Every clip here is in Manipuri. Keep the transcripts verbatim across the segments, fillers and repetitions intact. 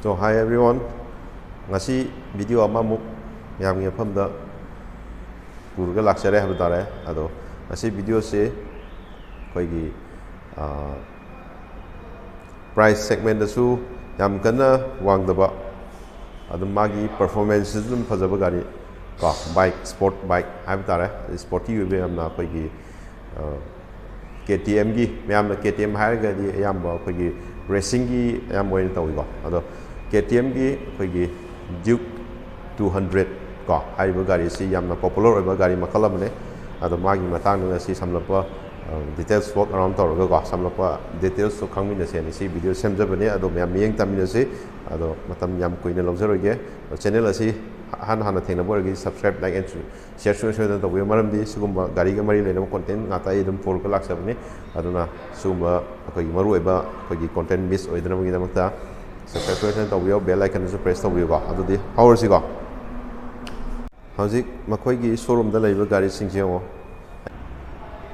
So, hi everyone. ꯉꯁꯤ video ꯑꯃꯃꯨꯛ ꯃꯌꯥꯝꯒꯤ ꯃꯐꯝꯗ ꯄꯨꯔꯒ ꯂꯥꯛꯆꯔꯦ ꯍꯥꯏꯕ ꯇꯥꯔꯦ꯫ ꯑꯗꯣ ꯉꯁꯤ videoꯁꯦ ꯑꯩꯈꯣꯏꯒꯤ, ꯑꯥ, price segmentꯇꯁꯨ ꯌꯥꯝ ꯀꯟꯅ ꯋꯥꯡꯗꯕ, ꯑꯗꯨꯝ ꯃꯥꯒꯤ performanceꯇꯁꯨ ꯑꯗꯨꯝ ꯐꯖꯕ ꯒꯥꯔꯤ ꯀꯣ, bike, sport bike ꯍꯥꯏꯕ ꯇꯥꯔꯦ, sporty ꯑꯣꯏꯕ ꯌꯥꯝꯅ ꯑꯩꯈꯣꯏꯒꯤ, ꯑꯥ, KTMꯒꯤ, ꯃꯌꯥꯝꯅ KTM ꯍꯥꯏꯔꯒꯗꯤ ꯑꯌꯥꯝꯕ ꯑꯩꯈꯣꯏꯒꯤ racingꯒꯤ ꯑꯌꯥꯝꯕ ꯑꯣꯏꯅ ꯇꯧꯏꯀꯣ꯫ ꯑꯗꯣ KTMꯒꯤ ꯑꯩꯈꯣꯏꯒꯤ Duke two hundred ꯀꯣ, ꯍꯥꯏꯔꯤꯕ ꯒꯥꯔꯤꯁꯤ ꯌꯥꯝꯅ popular ꯑꯣꯏꯕ ꯒꯥꯔꯤ ꯃꯈꯜ ꯑꯃꯅꯦ꯫ ꯑꯗꯣ ꯃꯥꯒꯤ ꯃꯇꯥꯡꯗ ꯉꯁꯤ ꯁꯝꯂꯞꯄ, ꯑ, details walk around ꯇꯧꯔꯒꯀꯣ, ꯁꯝꯂꯞꯄ detailsꯇꯣ ꯈꯪꯃꯤꯟꯅꯁꯦꯅ ꯁꯤ video ꯁꯦꯝꯖꯕꯅꯦ꯫ ꯑꯗꯣ ꯃꯌꯥꯝ ꯃꯤꯠꯌꯦꯡ ꯇꯝꯃꯤꯟꯅꯁꯤ꯫ ꯑꯗꯣ ꯃꯇꯝ ꯌꯥꯝ ꯀꯨꯏꯅ ꯂꯧꯖꯔꯣꯏꯒꯦ꯫ Channel ꯑꯁꯤ ꯍꯥꯟꯅ ꯍꯥꯟꯅ ꯊꯦꯡꯅꯕ ꯑꯣꯏꯔꯒꯗꯤ subscribe, like and share ꯁꯣꯏ ꯁꯣꯏꯗꯅ ꯇꯧꯕꯤꯌꯨ꯫ ꯃꯔꯝꯗꯤ ꯁꯤꯒꯨꯝꯕ ꯒꯥꯔꯤꯒ ꯃꯔꯤ ꯂꯩꯅꯕ content ꯉꯥꯛꯇ ꯑꯩ ꯑꯗꯨꯝ ꯄꯨꯔꯒ ꯂꯥꯛꯆꯕꯅꯤ꯫ ꯑꯗꯨꯅ ꯁꯤꯒꯨꯝꯕ ꯑꯩꯈꯣꯏꯒꯤ ꯃꯔꯨꯑꯣꯏꯕ ꯑꯩꯈꯣꯏꯒꯤ content miss ꯑꯣꯏꯗꯅꯕꯒꯤꯗꯃꯛꯇ subscribe ꯁꯣꯏꯗꯅ ꯇꯧꯕꯤꯌꯨ, bell iconꯗꯨꯁꯨ press ꯇꯧꯕꯤꯌꯨꯀꯣ꯫ ꯑꯗꯨꯗꯤ ꯍꯧꯔꯁꯤꯀꯣ꯫ ꯍꯧꯖꯤꯛ ꯃꯈꯣꯏꯒꯤ showroomꯗ ꯂꯩꯕ ꯒꯥꯔꯤꯁꯤꯡꯁꯦ ꯌꯦꯡꯉꯣ꯫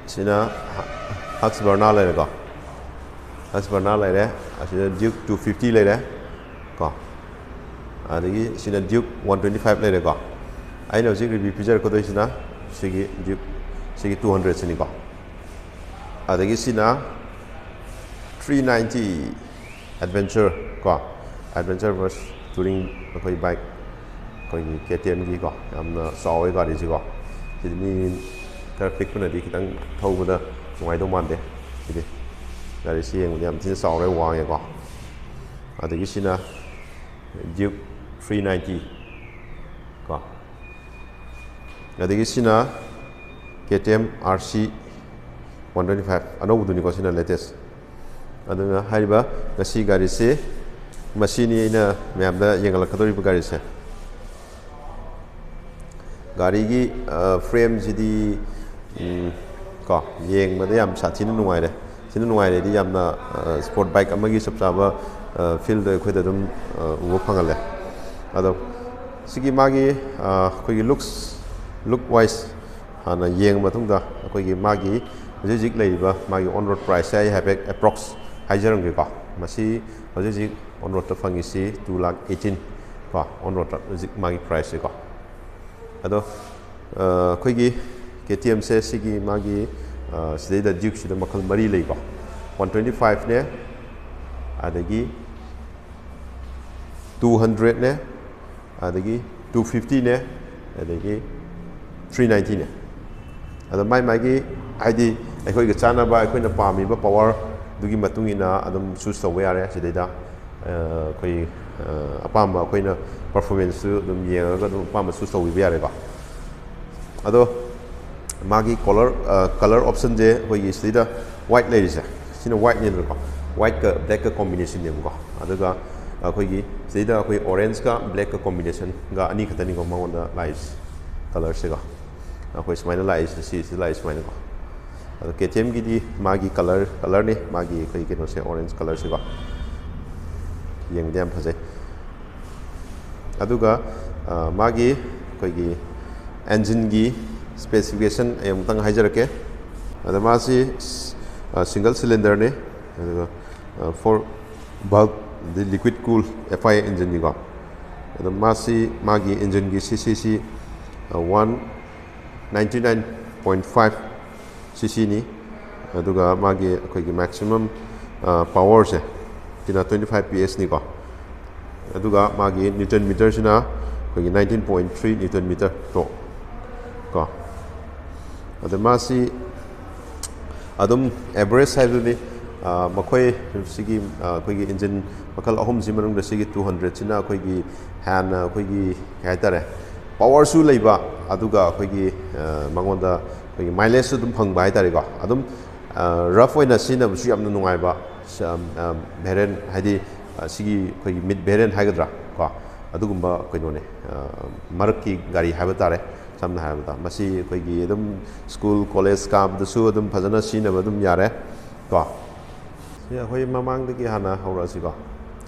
ꯁꯤꯅ Husqvarna ꯂꯩꯔꯦꯀꯣ, Husqvarna ꯂꯩꯔꯦ꯫ ꯑꯁꯤꯗ Duke two fifty ꯂꯩꯔꯦ ꯀꯣ, ꯑꯗꯒꯤ ꯁꯤꯅ Duke one twenty five ꯂꯩꯔꯦꯀꯣ꯫ ꯑꯩꯅ ꯍꯧꯖꯤꯛ review ꯄꯤꯖꯔꯛꯀꯗꯣꯏꯁꯤꯅ ꯁꯤꯒꯤ Duke, ꯁꯤꯒꯤ two hundred ꯁꯤꯅꯤꯀꯣ꯫ ꯑꯗꯒꯤ ꯁꯤꯅ three ninety Adventure ꯀꯣ, Adventure versus Touring ꯑꯩꯈꯣꯏ bike, ꯑꯩꯈꯣꯏꯒꯤ KTMꯒꯤꯀꯣ, ꯌꯥꯝꯅ ꯆꯥꯎꯋꯦ ꯒꯥꯔꯤꯁꯤꯀꯣ꯫ ꯁꯤꯗꯤ ꯃꯤ ꯈꯔ ꯄꯤꯛꯄꯅꯗꯤ ꯈꯤꯇꯪ ꯊꯧꯕꯗ ꯅꯨꯡꯉꯥꯏꯗꯧ ꯃꯥꯟꯗꯦ꯫ ꯁꯤꯗꯤ ꯒꯥꯔꯤꯁꯤ ꯌꯦꯡꯕꯗ ꯌꯥꯝ ꯊꯤꯅ ꯆꯥꯎꯔꯦ, ꯋꯥꯡꯉꯦꯀꯣ꯫ ꯑꯗꯒꯤ ꯁꯤꯅ Duke three ninety ꯀꯣ, ꯑꯗꯒꯤ ꯁꯤꯅ KTM RC one twenty five, ꯑꯅꯧꯕꯗꯨꯅꯤꯀꯣ, ꯁꯤꯅ latest꯫ ꯑꯗꯨꯅ ꯍꯥꯏꯔꯤꯕ ꯉꯁꯤ ꯒꯥꯔꯤꯁꯤ, ꯃꯁꯤꯅꯤ ꯑꯩꯅ ꯃꯌꯥꯝꯗ ꯌꯦꯡꯍꯜꯂꯛꯀꯗꯧꯔꯤꯕ ꯒꯥꯔꯤꯁꯦ꯫ ꯒꯥꯔꯤꯒꯤ, ꯑ, frameꯁꯤꯗꯤ, ꯎꯝ, ꯀꯣ, ꯌꯦꯡꯕꯗ ꯌꯥꯝ ꯁꯥꯊꯤꯅ ꯅꯨꯡꯉꯥꯏꯔꯦ꯫ ꯁꯤꯅ ꯅꯨꯡꯉꯥꯏꯔꯦꯗꯤ ꯌꯥꯝꯅ, ꯑ, sport bike ꯑꯃꯒꯤ ꯆꯞ ꯆꯥꯕ, ꯑ, feelꯗꯣ ꯑꯩꯈꯣꯏꯗ ꯑꯗꯨꯝ, ꯑ, ꯎꯕ ꯐꯪꯍꯜꯂꯦ꯫ ꯑꯗꯣ ꯁꯤꯒꯤ ꯃꯥꯒꯤ, ꯑ, ꯑꯩꯈꯣꯏꯒꯤ looks, look wise ꯍꯥꯟꯅ ꯌꯦꯡꯉ ꯃꯇꯨꯡꯗ ꯑꯩꯈꯣꯏꯒꯤ ꯃꯥꯒꯤ ꯍꯧꯖꯤꯛ ꯍꯧꯖꯤꯛ ꯂꯩꯔꯤꯕ ꯃꯥꯒꯤ on road priceꯁꯦ ꯑꯩ ꯍꯥꯏꯐꯦꯠ approx ꯍꯥꯏꯖꯔꯝꯒꯦꯀꯣ꯫ ꯃꯁꯤ ꯍꯧꯖꯤꯛ ꯍꯧꯖꯤꯛ On roadꯇ ꯐꯪꯉꯤꯁꯤ two lakh eighteen ꯀꯣ, on roadꯇ ꯍꯧꯖꯤꯛ ꯃꯥꯒꯤ priceꯁꯦꯀꯣ꯫ ꯑꯗꯣ ꯑꯩꯈꯣꯏꯒꯤ KTMꯁꯦ ꯁꯤꯒꯤ ꯃꯥꯒꯤ ꯁꯤꯗꯩꯗ Dukeꯁꯤꯗ ꯃꯈꯜ ꯃꯔꯤ ꯂꯩꯀꯣ꯫ One twenty fiveꯅꯦ, ꯑꯗꯒꯤ two hundredꯅꯦ, ꯑꯗꯒꯤ two fiftyꯅꯦ, ꯑꯗꯒꯤ three ninetyꯅꯦ꯫ ꯑꯗꯣ ꯃꯥꯏ ꯃꯥꯏꯒꯤ, ꯍꯥꯏꯗꯤ, ꯑꯩꯈꯣꯏꯒ ꯆꯥꯟꯅꯕ, ꯑꯩꯈꯣꯏꯅ ꯄꯥꯝꯃꯤꯕ powerꯗꯨꯒꯤ ꯃꯇꯨꯡ ꯏꯟꯅ ꯑꯗꯨꯝ choose ꯇꯧꯕ ꯌꯥꯔꯦ ꯁꯤꯗꯩꯗ꯫ ꯑꯩꯈꯣꯏ ꯑꯄꯥꯝꯕ, ꯑꯩꯈꯣꯏꯅ performanceꯁꯨ ꯑꯗꯨꯝ ꯌꯦꯡꯉꯒ ꯑꯗꯨꯝ ꯑꯄꯥꯝꯕ choose ꯇꯧꯕꯤꯕ ꯌꯥꯔꯦꯀꯣ꯫ ꯑꯗꯣ ꯃꯥꯒꯤ color, color optionꯁꯦ ꯑꯩꯈꯣꯏꯒꯤ ꯁꯤꯗꯩꯗ white ꯂꯩꯔꯤꯁꯦ, ꯁꯤꯅ whiteꯅꯦꯗꯅꯀꯣ꯫ Whiteꯀ blackꯀ combinationꯅꯦꯕꯀꯣ꯫ ꯑꯗꯨꯒ ꯑꯩꯈꯣꯏꯒꯤ ꯁꯤꯗꯩꯗ ꯑꯩꯈꯣꯏ orangeꯀ blackꯀ combinationꯒ ꯑꯅꯤ ꯈꯛꯇꯅꯤꯀꯣ ꯃꯉꯣꯟꯗ ꯂꯥꯛꯏꯁꯦ, colorꯁꯦꯀꯣ꯫ ꯑꯩꯈꯣꯏ ꯁꯨꯃꯥꯏꯅ ꯂꯥꯛꯏꯁꯦ, ꯁꯤꯁꯤꯗ ꯂꯥꯛꯏ ꯁꯨꯃꯥꯏꯅꯀꯣ꯫ ꯑꯗꯣ KTMꯒꯤꯗꯤ ꯃꯥꯒꯤ color, colorꯅꯤ, ꯃꯥꯒꯤ ꯑꯩꯈꯣꯏ ꯀꯩꯅꯣꯁꯦ, orange colorꯁꯦꯀꯣ꯫ ꯌꯦꯡꯕꯗ ꯌꯥꯝ ꯐꯖꯩ꯫ ꯑꯗꯨꯒ ꯃꯥꯒꯤ ꯑꯩꯈꯣꯏꯒꯤ engineꯒꯤ specification ꯑꯩ ꯑꯃꯨꯛꯇꯪ ꯍꯥꯏꯖꯔꯛꯀꯦ꯫ ꯑꯗ ꯃꯥꯁꯤ single cylinderꯅꯤ, ꯑꯗꯨꯒ four valve ꯑꯗꯩ liquid cool FIA engineꯅꯤꯀꯣ꯫ ꯑꯗꯣ ꯃꯥꯁꯤ, ꯃꯥꯒꯤ engineꯒꯤ CCꯁꯤ one ninety nine point five CCꯅꯤ꯫ ꯑꯗꯨꯒ ꯃꯥꯒꯤ ꯑꯩꯈꯣꯏꯒꯤ maximum powerꯁꯦ ꯁꯤꯅ twenty five PSꯅꯤꯀꯣ꯫ ꯑꯗꯨꯒ ꯃꯥꯒꯤ newton meterꯁꯤꯅ ꯑꯩꯈꯣꯏꯒꯤ nineteen point three newton meter torque ꯀꯣ꯫ ꯑꯗ ꯃꯥꯁꯤ ꯑꯗꯨꯝ average ꯍꯥꯏꯕꯗꯨꯅꯤ꯫ ꯃꯈꯣꯏ ꯁꯤꯒꯤ ꯑꯩꯈꯣꯏꯒꯤ engine ꯃꯈꯜ ꯑꯍꯨꯝꯁꯤ ꯃꯅꯨꯡꯗ ꯁꯤꯒꯤ two hundredꯁꯤꯅ ꯑꯩꯈꯣꯏꯒꯤ ꯍꯦꯟꯅ ꯑꯩꯈꯣꯏꯒꯤ ꯀꯩ ꯍꯥꯏꯇꯥꯔꯦ, powerꯁꯨ ꯂꯩꯕ, ꯑꯗꯨꯒ ꯑꯩꯈꯣꯏꯒꯤ ꯃꯉꯣꯟꯗ ꯑꯩꯈꯣꯏꯒꯤ mileageꯁꯨ ꯑꯗꯨꯝ ꯐꯪꯕ ꯍꯥꯏꯇꯥꯔꯦꯀꯣ꯫ ꯑꯗꯨꯝ rough ꯑꯣꯏꯅ ꯁꯤꯖꯤꯟꯅꯕꯁꯨ ꯌꯥꯝꯅ ꯅꯨꯡꯉꯥꯏꯕ variant, ꯍꯥꯏꯗꯤ ꯁꯤꯒꯤ ꯑꯩꯈꯣꯏꯒꯤ mid variant ꯍꯥꯏꯒꯗ꯭ꯔꯥ ꯀꯣ, ꯑꯗꯨꯒꯨꯝꯕ ꯀꯩꯅꯣꯅꯦ, ꯃꯔꯛꯀꯤ ꯒꯥꯔꯤ ꯍꯥꯏꯕ ꯇꯥꯔꯦ꯫ ꯁꯝꯅ ꯍꯥꯏꯔꯕꯗ ꯃꯁꯤ ꯑꯩꯈꯣꯏꯒꯤ ꯑꯗꯨꯝ school college ꯀꯥꯕꯗꯁꯨ ꯑꯗꯨꯝ ꯐꯖꯅ ꯁꯤꯖꯤꯟꯅꯕ ꯑꯗꯨꯝ ꯌꯥꯔꯦ ꯀꯣ꯫ ꯁꯤ ꯑꯩꯈꯣꯏ ꯃꯃꯥꯡꯗꯒꯤ ꯍꯥꯟꯅ ꯍꯧꯔꯛꯑꯁꯤꯀꯣ꯫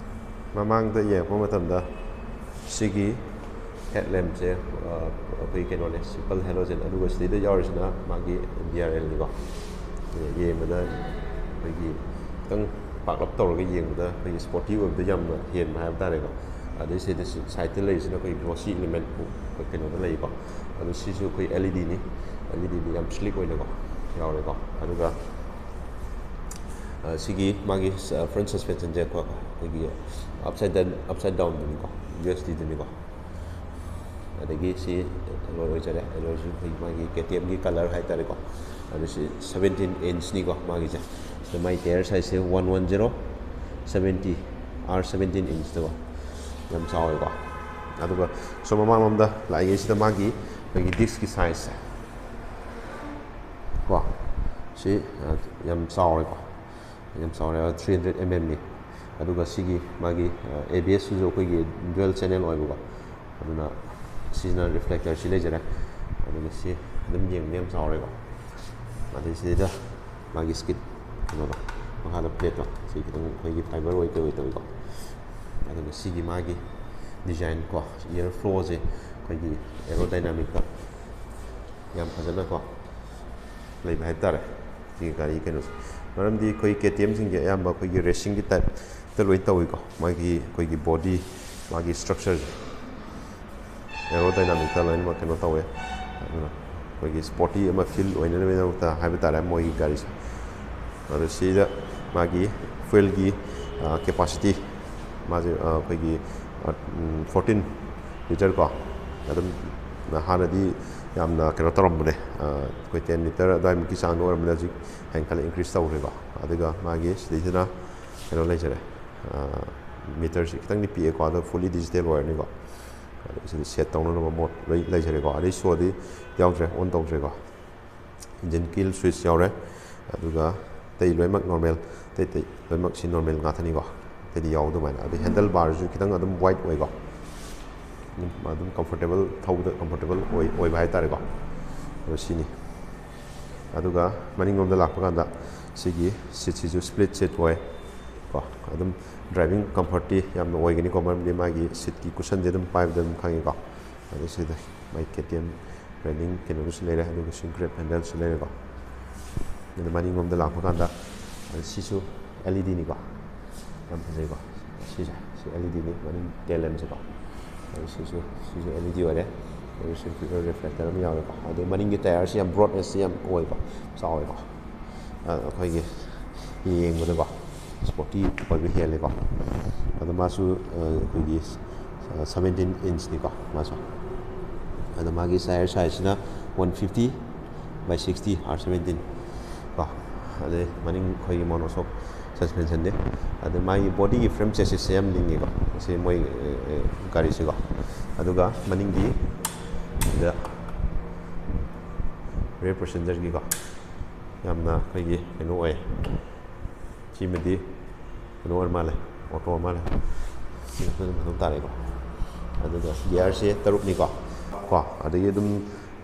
ꯃꯃꯥꯡꯗ ꯌꯦꯡꯉꯛꯄ ꯃꯇꯝꯗ ꯁꯤꯒꯤ headlampꯁꯦ ꯑꯩꯈꯣꯏ ꯀꯩꯅꯣꯅꯦ, simple halogen, ꯑꯗꯨꯒ ꯁꯤꯗꯩꯗ ꯌꯥꯎꯔꯤꯁꯤꯅ ꯃꯥꯒꯤ DRLꯅꯤꯀꯣ꯫ ꯌꯦꯡꯕꯗ ꯑꯩꯈꯣꯏꯒꯤ ꯈꯤꯇꯪ ꯄꯥꯛꯂꯞ ꯇꯧꯔꯒ ꯌꯦꯡꯕꯗ ꯑꯩꯈꯣꯏꯒꯤ ꯁ꯭ꯄꯣꯔꯇꯤ ꯑꯣꯏꯕꯗ ꯌꯥꯝꯅ ꯍꯦꯟꯕ ꯍꯥꯏꯕ ꯇꯥꯔꯦꯀꯣ꯫ ꯑꯗꯩ ꯁꯤꯗ ꯁꯥꯏꯠꯇ ꯂꯩꯔꯤꯁꯤꯅ ꯑꯩꯈꯣꯏ ꯒ꯭ꯂꯣꯁꯤ ꯏꯂꯤꯃꯦꯟ ꯀꯩꯅꯣꯗ ꯂꯩꯀꯣ꯫ ꯑꯗꯨ ꯁꯤꯁꯨ ꯑꯩꯈꯣꯏ L E D ꯅꯤ, L E D ꯗꯤ ꯌꯥꯝ ꯁ꯭ꯂꯤꯛ ꯑꯣꯏꯅꯀꯣ ꯌꯥꯎꯔꯦꯀꯣ꯫ ꯑꯗꯨꯒ ꯁꯤꯒꯤ ꯃꯥꯒꯤ ꯐ꯭ꯔꯟ ꯁꯁꯄꯦꯟꯁꯟꯁꯦ ꯑꯩꯈꯣꯏꯒꯤ offside down offside ꯗꯥꯎꯟꯗꯨꯅꯤꯀꯣ, U S ꯗꯤꯗꯨꯅꯤꯀꯣ꯫ ꯑꯗꯒꯤ ꯁꯤ ꯑꯦꯂꯣꯏ ꯑꯣꯏꯖꯔꯦ꯫ ꯑꯦꯂꯣꯏꯁꯨ ꯑꯩꯈꯣꯏ ꯃꯥꯒꯤ ꯀꯦ ꯇꯤ ꯑꯦꯝꯒꯤ ꯀꯂꯔ ꯍꯥꯏꯇꯥꯔꯦꯀꯣ꯫ ꯑꯗꯨ ꯁꯤ seventeen inch ꯅꯤꯀꯣ ꯃꯥꯒꯤꯁꯦ꯫ ꯁꯤꯗ ꯃꯥꯒꯤ ꯇꯌꯔ ꯁꯥꯏꯖꯁꯦ one one zero seventy R seventeen inch ꯇꯀꯣ꯫ ꯌꯥꯝ ꯆꯥꯎꯋꯦꯀꯣ꯫ ꯑꯗꯨꯒ ꯁꯣꯝ ꯃꯃꯥꯡꯂꯣꯝꯗ ꯂꯥꯛꯏꯉꯩꯁꯤꯗ ꯃꯥꯒꯤ ꯑꯩꯈꯣꯏꯒꯤ ꯗꯤꯁꯀꯤ ꯁꯥꯏꯖꯁꯦ ꯀꯣ, ꯁꯤ ꯌꯥꯝ ꯆꯥꯎꯔꯦꯀꯣ꯫ ꯌꯥꯝ ꯆꯥꯎꯔꯦ, three hundred mm ꯅꯤ꯫ ꯑꯗꯨꯒ ꯁꯤꯒꯤ ꯃꯥꯒꯤ ꯑꯦ ꯕꯤ ꯑꯦꯁꯁꯤꯁꯨ ꯑꯩꯈꯣꯏꯒꯤ dual channel ꯑꯣꯏꯕꯀꯣ꯫ ꯑꯗꯨꯅ ꯁꯤꯁꯤꯅ ꯔꯤꯐ꯭ꯂꯦꯛꯇꯔꯁꯤ ꯂꯩꯖꯔꯦ꯫ ꯑꯗꯨꯒ ꯁꯤ ꯑꯗꯨꯝ ꯌꯦꯡꯕꯗ ꯌꯥꯝ ꯆꯥꯎꯔꯦꯀꯣ꯫ ꯑꯗꯩ ꯁꯤꯗ ꯃꯥꯒꯤ ꯁ꯭ꯀꯤꯠ ꯀꯩꯅꯣꯗꯣ, ꯃꯈꯥꯗ ꯄ꯭ꯂꯦꯠꯇꯣ, ꯁꯤ ꯈꯤꯇꯪ ꯑꯩꯈꯣꯏꯒꯤ ꯐꯥꯏꯕꯔ ꯑꯣꯏ ꯀꯩ ꯑꯣꯏ ꯇꯧꯋꯤꯀꯣ꯫ ꯑꯗꯨꯒ ꯁꯤꯒꯤ ꯃꯥꯒꯤ ꯗꯤꯖꯥꯏꯟ ꯀꯣ, ꯏꯌꯔ ꯐ꯭ꯂꯣꯁꯦ ꯑꯩꯈꯣꯏꯒꯤ ꯑꯦꯔꯣꯗꯥꯏꯅꯥꯃꯤꯛꯇ ꯌꯥꯝ ꯐꯖꯅꯀꯣ ꯂꯩꯕ ꯍꯥꯏꯕ ꯇꯥꯔꯦ ꯁꯤꯒꯤ ꯒꯥꯔꯤ ꯀꯩꯅꯣꯁꯦ꯫ ꯃꯔꯝꯗꯤ ꯑꯩꯈꯣꯏ ꯀꯦ ꯇꯤ ꯑꯦꯝꯁꯤꯡꯁꯦ ꯑꯌꯥꯝꯕ ꯑꯩꯈꯣꯏꯒꯤ ꯔꯦꯁꯤꯡꯒꯤ ꯇꯥꯏꯞꯇ ꯂꯣꯏ ꯇꯧꯏꯀꯣ꯫ ꯃꯥꯒꯤ ꯑꯩꯈꯣꯏꯒꯤ ꯕꯣꯗꯤ, ꯃꯥꯒꯤ ꯁ꯭ꯇ꯭ꯔꯛꯆꯔꯁꯦ ꯑꯦꯔꯣꯗꯥꯏꯅꯥꯃꯤꯛꯇ ꯂꯣꯏꯅꯃꯛ ꯀꯩꯅꯣ ꯇꯧꯋꯦ꯫ ꯑꯗꯨꯅ ꯑꯩꯈꯣꯏꯒꯤ ꯁ꯭ꯄꯣꯔꯇꯤ ꯑꯃ ꯐꯤꯜ ꯑꯣꯏꯅꯅꯕꯒꯤꯗꯃꯛꯇ ꯍꯥꯏꯕ ꯇꯥꯔꯦ ꯃꯣꯏꯒꯤ ꯒꯥꯔꯤꯁꯦ꯫ ꯑꯗꯣ ꯁꯤꯗ ꯃꯥꯒꯤ ꯐ꯭ꯌꯨꯋꯦꯜꯒꯤ ꯀꯦꯄꯥꯁꯤꯇꯤ ꯃꯥꯁꯦ ꯑꯩꯈꯣꯏꯒꯤ fourteen litre ꯀꯣ꯫ ꯑꯗꯨꯝ ꯍꯥꯟꯅꯗꯤ ꯌꯥꯝꯅ ꯀꯩꯅꯣ ꯇꯧꯔꯝꯕꯅꯦ, ꯑꯩꯈꯣꯏ ten litre ꯑꯗꯨꯋꯥꯏꯃꯨꯛꯀꯤ ꯆꯥꯡꯗ ꯑꯣꯏꯔꯝꯕꯅꯦ꯫ ꯍꯧꯖꯤꯛ ꯍꯦꯟꯒꯠꯂ increase ꯇꯧꯈ꯭ꯔꯦꯀꯣ꯫ ꯑꯗꯨꯒ ꯃꯥꯒꯤ ꯁꯤꯗꯩꯁꯤꯅ ꯀꯩꯅꯣ ꯂꯩꯖꯔꯦ, ꯃꯤꯇꯔꯁꯤ ꯈꯤꯇꯪꯗꯤ ꯄꯤꯛꯑꯦꯀꯣ, ꯑꯗꯣ fully digital ꯑꯣꯏꯔꯅꯤꯀꯣ꯫ ꯑꯗꯩ ꯁꯤꯗ ꯁꯦꯠ ꯇꯧꯅꯅꯕ ꯃꯣꯠ ꯂꯣꯏ ꯂꯩꯖꯔꯦꯀꯣ꯫ ꯑꯗꯩ ꯁꯣꯗꯤ ꯌꯥꯎꯗ꯭ꯔꯦ, ꯑꯣꯟ ꯇꯧꯗ꯭ꯔꯦꯀꯣ꯫ Engine kill switch ꯌꯥꯎꯔꯦ꯫ ꯑꯗꯨꯒ ꯑꯇꯩ ꯂꯣꯏꯅꯃꯛ ꯅꯣꯔꯃꯦꯜ, ꯑꯇꯩ ꯑꯇꯩ ꯂꯣꯏꯅꯃꯛꯁꯤ ꯅꯣꯔꯃꯦꯜ ꯉꯥꯛꯇꯅꯤꯀꯣ꯫ ꯑꯇꯩꯗꯤ ꯌꯥꯎ ꯑꯗꯨꯃꯥꯏꯅ꯫ ꯑꯗꯩ ꯍꯦꯟꯗꯜ ꯕꯥꯔꯁꯨ ꯈꯤꯇꯪ ꯑꯗꯨꯝ ꯋꯥꯏꯠ ꯑꯣꯏꯀꯣ꯫ ꯑꯗꯨꯝ, ꯑꯗꯨꯝ ꯀꯝꯐꯣꯔꯇꯦꯕꯜ, ꯊꯧꯕꯗ ꯀꯝꯐꯣꯔꯇꯦꯕꯜ ꯑꯣꯏ, ꯑꯣꯏꯕ ꯍꯥꯏꯇꯥꯔꯦꯀꯣ꯫ ꯑꯗꯣ ꯁꯤꯅꯤ꯫ ꯑꯗꯨꯒ ꯃꯅꯤꯡꯂꯣꯝꯗ ꯂꯥꯛꯄ ꯀꯥꯟꯗ ꯁꯤꯒꯤ ꯁꯤꯠꯁꯤꯁꯨ ꯁ꯭ꯄ꯭ꯂꯤꯠ ꯁꯤꯠ ꯑꯣꯏ ꯀꯣ꯫ ꯑꯗꯨꯝ ꯗ꯭ꯔꯥꯏꯚꯤꯡ ꯀꯝꯐꯣꯔꯠꯇꯤ ꯌꯥꯝꯅ ꯑꯣꯏꯒꯅꯤꯀꯣ, ꯃꯔꯝꯗꯤ ꯃꯥꯒꯤ ꯁꯤꯠꯀꯤ ꯀꯨꯁꯟꯁꯦ ꯑꯗꯨꯝ ꯄꯥꯏꯕꯗ ꯑꯗꯨꯝ ꯈꯪꯉꯤꯀꯣ꯫ ꯑꯗꯨ ꯁꯤꯗ ꯃꯥꯏ ꯀꯦ ꯇꯤ ꯑꯦꯝ ꯕ꯭ꯔꯦꯟꯗꯤꯡ ꯀꯩꯅꯣꯗꯨꯁꯨ ꯂꯩꯔꯦ, ꯑꯗꯨꯒ ꯁ꯭ꯀ꯭ꯔꯨ ꯒ꯭ꯔꯦꯞ ꯍꯦꯟꯗꯜꯁꯨ ꯂꯩꯔꯦꯀꯣ꯫ ꯑꯗꯨ ꯃꯅꯤꯡꯂꯣꯝꯗ ꯂꯥꯛꯄ ꯀꯥꯟꯗ, ꯑꯗꯨ ꯁꯤꯁꯨ ꯑꯦꯜ ꯏ ꯗꯤꯅꯤꯀꯣ꯫ ꯌꯥꯝ ꯐꯖꯩꯀꯣ꯫ ꯁꯤꯁꯦ, ꯁꯤ ꯑꯦꯜ ꯏ ꯗꯤꯅꯤ, ꯃꯅꯤꯡ ꯇꯦꯜ ꯂꯦꯝꯁꯦꯀꯣ꯫ ꯑꯗꯨ ꯁꯤꯁꯨ, ꯁꯤꯁꯨ ꯑꯦꯜ ꯏ ꯗꯤ ꯑꯣꯏꯔꯦ꯫ ꯑꯗꯨ ꯁꯤ ꯔꯤꯐ꯭ꯂꯦꯛꯇꯔ ꯑꯃ ꯌꯥꯎꯔꯦꯀꯣ꯫ ꯑꯗꯩ ꯃꯅꯤꯡꯒꯤ ꯇꯥꯌꯔꯁꯤ ꯌꯥꯝ ꯕ꯭ꯔꯣꯗꯅꯦꯁꯁꯤ ꯌꯥꯝ ꯑꯣꯏꯕ, ꯆꯥꯎꯋꯦꯀꯣ꯫ ꯑ, ꯑꯩꯈꯣꯏꯒꯤ ꯌꯦꯡꯕꯗꯀꯣ ꯁ꯭ꯄꯣꯔꯇꯤ ꯑꯣꯏꯕ ꯍꯦꯜꯂꯦꯀꯣ꯫ ꯑꯗꯣ ꯃꯥꯁꯨ, ꯑ, ꯑꯩꯈꯣꯏꯒꯤ, ꯑ, ꯁꯕꯦꯟꯇꯤꯟ ꯏꯟꯆꯅꯤꯀꯣ ꯃꯥꯁꯨ꯫ ꯑꯗꯣ ꯃꯥꯒꯤ ꯇꯥꯌꯔ ꯁꯥꯏꯖꯁꯤꯅ ꯋꯥꯟ ꯐꯤꯐꯇꯤ ꯕꯥꯏ ꯁꯤꯛꯁꯇꯤ ꯑꯥꯔ ꯁꯕꯦꯟꯇꯤꯟ ꯀꯣ꯫ ꯑꯗꯩ ꯃꯅꯤꯡ ꯑꯩꯈꯣꯏꯒꯤ ꯃꯣꯅꯣꯁꯣꯛ ꯁꯁꯄꯦꯟꯁꯟꯅꯤ꯫ ꯑꯗ ꯃꯥꯒꯤ ꯕꯣꯗꯤꯒꯤ ꯐ꯭ꯔꯦꯝ ꯆꯦꯁꯤꯁꯁꯦ ꯌꯥꯝ ꯂꯤꯡꯉꯤꯀꯣ ꯃꯁꯤ ꯃꯣꯏ, ꯑ, ꯑ, ꯒꯥꯔꯤꯁꯤꯀꯣ꯫ ꯑꯗꯨꯒ ꯃꯅꯤꯡꯒꯤ ꯁꯤꯗ ꯔꯤꯌꯔ ꯄꯦꯁꯦꯟꯖꯔꯒꯤꯀꯣ ꯌꯥꯝꯅ ꯑꯩꯈꯣꯏꯒꯤ ꯀꯩꯅꯣ ꯑꯣꯏ꯫ ꯁꯤꯃꯗꯤ ꯀꯩꯅꯣ ꯑꯣꯏꯔ ꯃꯥꯜꯂꯦ, ꯑꯣꯇꯣ ꯑꯣꯏꯔ ꯃꯥꯜꯂꯦ꯫ ꯁꯤ ꯈꯛꯇ ꯑꯗꯨꯝ ꯐꯖꯅ ꯇꯥꯔꯦꯀꯣ꯫ ꯑꯗꯨꯒ ꯒꯤꯌꯥꯔꯁꯦ ꯇꯔꯨꯛꯅꯤꯀꯣ꯫ ꯀꯣ, ꯑꯗꯒꯤ ꯑꯗꯨꯝ,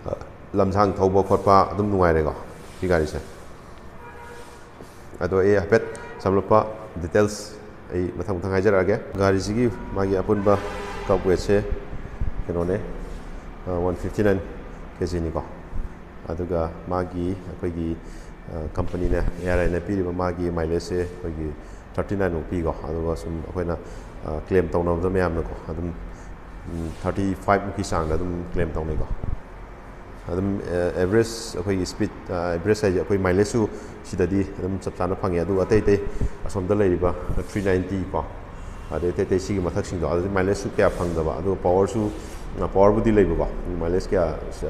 ꯑ, ꯂꯝꯁꯥꯡ ꯊꯧꯕ ꯈꯣꯠꯄ ꯑꯗꯨꯝ ꯅꯨꯡꯉꯥꯏꯔꯦꯀꯣ ꯁꯤ ꯒꯥꯔꯤꯁꯦ꯫ ꯑꯗꯣ ꯑꯩ ꯍꯥꯏꯐꯦꯠ ꯁꯝꯂꯞꯄ ꯗꯤꯇꯦꯜꯁ ꯑꯩ ꯃꯊꯪ ꯃꯊꯪ ꯍꯥꯏꯖꯔꯛꯑꯒꯦ꯫ ꯒꯥꯔꯤꯁꯤꯒꯤ ꯃꯥꯒꯤ ꯑꯄꯨꯟꯕ ꯀꯞ ꯋꯦꯠꯁꯦ ꯀꯩꯅꯣꯅꯦ, ꯋꯥꯟ ꯐꯤꯐꯇꯤ ꯅꯥꯏꯟ ꯀꯦ ꯖꯤꯅꯤꯀꯣ꯫ ꯑꯗꯨꯒ ꯃꯥꯒꯤ ꯑꯩꯈꯣꯏꯒꯤ, ꯑ, ꯀꯝꯄꯅꯤꯅ, ꯑꯦ ꯑꯥꯔ ꯑꯥꯏꯅ ꯄꯤꯔꯤꯕ ꯃꯥꯒꯤ ꯃꯥꯏꯂꯦꯖꯁꯦ ꯑꯩꯈꯣꯏꯒꯤ ꯊꯥꯔꯇꯤ ꯅꯥꯏꯟꯃꯨꯛ ꯄꯤꯀꯣ꯫ ꯑꯗꯨꯒ ꯁꯨꯝ ꯑꯩꯈꯣꯏꯅ, ꯑ, ꯀ꯭ꯂꯦꯝ ꯇꯧꯅꯕꯗ ꯃꯌꯥꯝꯅꯀꯣ ꯑꯗꯨꯝ, ꯎꯝ, ꯊꯥꯔꯇꯤ ꯐꯥꯏꯚꯃꯨꯛꯀꯤ ꯆꯥꯡꯗ ꯑꯗꯨꯝ ꯀ꯭ꯂꯦꯝ ꯇꯧꯅꯩꯀꯣ꯫ ꯑꯗꯨꯝ, ꯑ, ꯑꯦꯚꯔꯦꯖ ꯑꯩꯈꯣꯏꯒꯤ ꯁ꯭ꯄꯤꯠ, ꯑ, ꯑꯦꯚꯔꯦꯖ ꯍꯥꯏꯁꯦ ꯑꯩꯈꯣꯏ ꯃꯥꯏꯂꯦꯖꯁꯨ ꯁꯤꯗꯗꯤ ꯑꯗꯨꯝ ꯆꯞ ꯆꯥꯅ ꯐꯪꯉꯦ꯫ ꯑꯗꯨꯒ ꯑꯇꯩ ꯑꯇꯩ ꯑꯁꯣꯝꯗ ꯂꯩꯔꯤꯕ ꯊ꯭ꯔꯤ ꯅꯥꯏꯟꯇꯤ ꯀꯣ, ꯑꯗꯩ ꯑꯇꯩ ꯑꯇꯩ ꯁꯤꯒꯤ ꯃꯊꯛꯁꯤꯡꯗꯣ, ꯑꯗꯨꯗꯤ ꯃꯥꯏꯂꯦꯖꯁꯨ ꯀꯌꯥ ꯐꯪꯗꯕ, ꯑꯗꯨꯒ ꯄꯋꯥꯔꯁꯨ, ꯑ, ꯄꯋꯥꯔꯕꯨꯗꯤ ꯂꯩꯕꯀꯣ, ꯃꯥꯏꯂꯦꯖ ꯀꯌꯥ,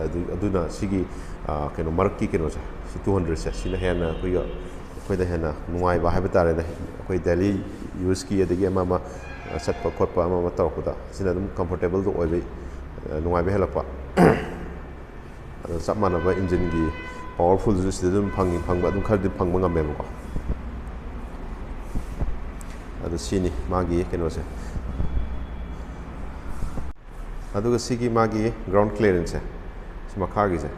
ꯑꯗꯨ-, ꯑꯗꯨꯅ ꯁꯤꯒꯤ, ꯑ, ꯀꯩꯅꯣ ꯃꯔꯛꯀꯤ ꯀꯩꯅꯣꯁꯦ, ꯁꯤ ꯇꯨ ꯍꯟꯗ꯭ꯔꯦꯠꯁꯦ, ꯁꯤꯅ ꯍꯦꯟꯅ ꯑꯩꯈꯣꯏꯒ, ꯑꯩꯈꯣꯏꯗ ꯍꯦꯟꯅ ꯅꯨꯡꯉꯥꯏꯕ ꯍꯥꯏꯕ ꯇꯥꯔꯦꯅꯦ꯫ ꯑꯩꯈꯣꯏ ꯗꯦꯂꯤ ꯌꯨꯁꯀꯤ ꯑꯗꯒꯤ ꯑꯃ ꯑꯃ, ꯑ, ꯆꯠꯄ ꯈꯣꯠꯄ ꯑꯃ ꯑꯃ ꯇꯧꯔꯛꯄꯗ ꯁꯤꯅ ꯑꯗꯨꯝ ꯀꯝꯐꯣꯔꯇꯦꯕꯜꯗꯣ ꯑꯣꯏꯕꯩ, ꯑ, ꯅꯨꯡꯉꯥꯏꯕ ꯍꯦꯜꯂꯛꯄ꯫ ꯑꯗꯣ ꯆꯞ ꯃꯥꯟꯅꯕ ꯏꯟꯖꯤꯟꯒꯤ ꯄꯋꯥꯔꯐꯨꯜꯁꯨ ꯁꯤꯗ ꯑꯗꯨꯝ ꯐꯪꯉꯤ, ꯐꯪꯕ ꯑꯗꯨꯝ ꯈꯔꯗꯤ ꯐꯪꯕ ꯉꯝꯃꯦꯕꯀꯣ꯫ ꯑꯗꯣ ꯁꯤꯅꯤ ꯃꯥꯒꯤ ꯀꯩꯅꯣꯁꯦ꯫ ꯑꯗꯨꯒ ꯁꯤꯒꯤ ꯃꯥꯒꯤ ꯒ꯭ꯔꯥꯎꯟ ꯀ꯭ꯂꯤꯌꯔꯦꯟꯁꯁꯦ, ꯁꯤ ꯃꯈꯥꯒꯤꯁꯦ,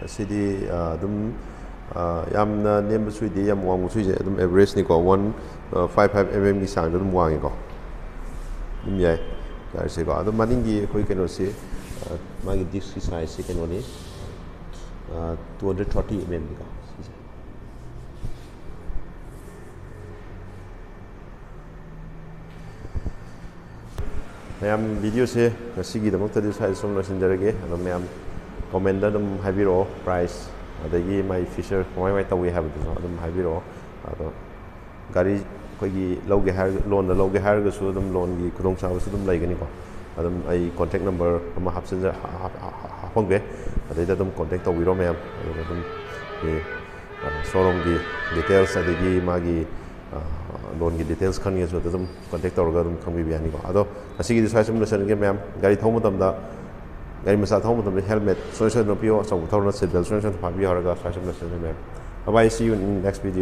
ꯁꯤꯗꯤ, ꯑ, ꯑꯗꯨꯝ, ꯑ, ꯌꯥꯝꯅ ꯅꯦꯝꯕꯁꯨ ꯑꯣꯏꯗꯦ, ꯌꯥꯝ ꯋꯥꯡꯕꯁꯨ ꯑꯣꯏꯗꯦ, ꯑꯗꯨꯝ ꯑꯦꯚꯔꯦꯖꯅꯤꯀꯣ, ꯋꯥꯟ ꯐꯥꯏꯚ ꯐꯥꯏꯚ ꯑꯦꯝ ꯑꯦꯝꯒꯤ ꯆꯥꯡꯗ ꯑꯗꯨꯝ ꯋꯥꯡꯉꯤꯀꯣ꯫ ꯑꯗꯨꯝ ꯌꯥꯏ ꯒꯥꯔꯤꯁꯦꯀꯣ꯫ ꯑꯗꯣ ꯃꯅꯤꯡꯒꯤ ꯑꯩꯈꯣꯏ ꯀꯩꯅꯣꯁꯤ, ꯑ, ꯃꯥꯒꯤ ꯗꯤꯁꯀꯤ ꯁꯥꯏꯖꯁꯤ ꯀꯩꯅꯣꯅꯤ, ꯇꯨ ꯍꯟꯗ꯭ꯔꯦꯠ ꯊꯥꯔꯇꯤ ꯑꯦꯝ ꯑꯦꯝꯅꯤꯀꯣ ꯁꯤꯁꯦ꯫ ꯃꯌꯥꯝ, ꯚꯤꯗꯤꯑꯣꯁꯦ ꯉꯁꯤꯒꯤꯗꯃꯛꯇꯗꯤ ꯁ꯭ꯋꯥꯏꯗ ꯁꯨꯝ ꯂꯣꯏꯁꯤꯟꯖꯔꯒꯦ꯫ ꯑꯗꯣ ꯃꯌꯥꯝ ꯀꯣꯃꯦꯟꯗ ꯑꯗꯨꯝ ꯍꯥꯏꯕꯤꯔꯛꯑꯣ, ꯄ꯭ꯔꯥꯏꯁ ꯑꯗꯒꯤ ꯃꯥꯏ ꯐꯤꯆꯔ ꯀꯃꯥꯏ ꯀꯃꯥꯏ ꯇꯧꯏ ꯍꯥꯏꯕꯗꯨꯁꯨ ꯑꯗꯨꯝ ꯍꯥꯏꯕꯤꯔꯛꯑꯣ꯫ ꯑꯗꯣ ꯒꯥꯔꯤ ꯑꯩꯈꯣꯏꯒꯤ ꯂꯧꯒꯦ ꯍꯥꯏꯔꯒ, ꯂꯣꯟꯗ ꯂꯧꯒꯦ ꯍꯥꯏꯔꯒꯁꯨ ꯑꯗꯨꯝ ꯂꯣꯟꯒꯤ ꯈꯨꯗꯣꯡꯆꯥꯕꯁꯨ ꯑꯗꯨꯝ ꯂꯩꯒꯅꯤꯀꯣ꯫ ꯑꯗꯨꯝ ꯑꯩ ꯀꯣꯟꯇꯦꯛ ꯅꯝꯕꯔ ꯑꯃ ꯍꯥꯞꯆꯤꯟꯖ-, ꯍꯥ-, ꯍꯥ-, ꯍꯥ-, ꯍꯥꯞꯄꯝꯒꯦ꯫ ꯑꯗꯩꯗ ꯑꯗꯨꯝ ꯀꯣꯟꯇꯦꯛ ꯇꯧꯕꯤꯔꯣ ꯃꯌꯥꯝ꯫ ꯑꯗꯨꯒ ꯑꯗꯨꯝ ꯑꯩ, ꯑ, ꯁꯣꯔꯨꯝꯒꯤ ꯗꯤꯇꯦꯜꯁ ꯑꯗꯒꯤ ꯃꯥꯒꯤ, ꯑ, ꯂꯣꯟꯒꯤ ꯗꯤꯇꯦꯜꯁ ꯈꯪꯅꯤꯡꯉꯁꯨ ꯑꯗꯨ ꯑꯗꯨꯝ ꯀꯣꯟꯇꯦꯛ ꯇꯧꯔꯒ ꯑꯗꯨꯝ ꯈꯪꯕꯤꯕ ꯌꯥꯅꯤꯀꯣ꯫ ꯑꯗꯣ ꯉꯁꯤꯒꯤꯗꯤ ꯁ꯭ꯋꯥꯏ ꯁꯨꯝ ꯂꯣꯏꯁꯤꯟꯒꯦ ꯃꯌꯥꯝ꯫ ꯒꯥꯔꯤ ꯊꯧꯕ ꯃꯇꯝꯗ, ꯒꯥꯔꯤ ꯃꯆꯥ ꯊꯧꯕ ꯃꯇꯝꯗ ꯍꯦꯜꯃꯦꯠ ꯁꯣꯏ ꯁꯣꯏꯗꯅ ꯎꯞꯄꯤꯌꯣ, ꯑꯆꯧꯕ ꯊꯧꯔꯅ ꯁꯤꯠ ꯕꯦꯜ ꯁꯣꯏ ꯁꯣꯏꯗꯅ ꯐꯥꯕꯤꯌꯣ ꯍꯥꯏꯔꯒ ꯁ꯭ꯋꯥꯏ ꯁꯨꯝ ꯂꯣꯏꯁꯤꯟꯒꯦ ꯃꯌꯥꯝ꯫ Bye bye, see you in next video.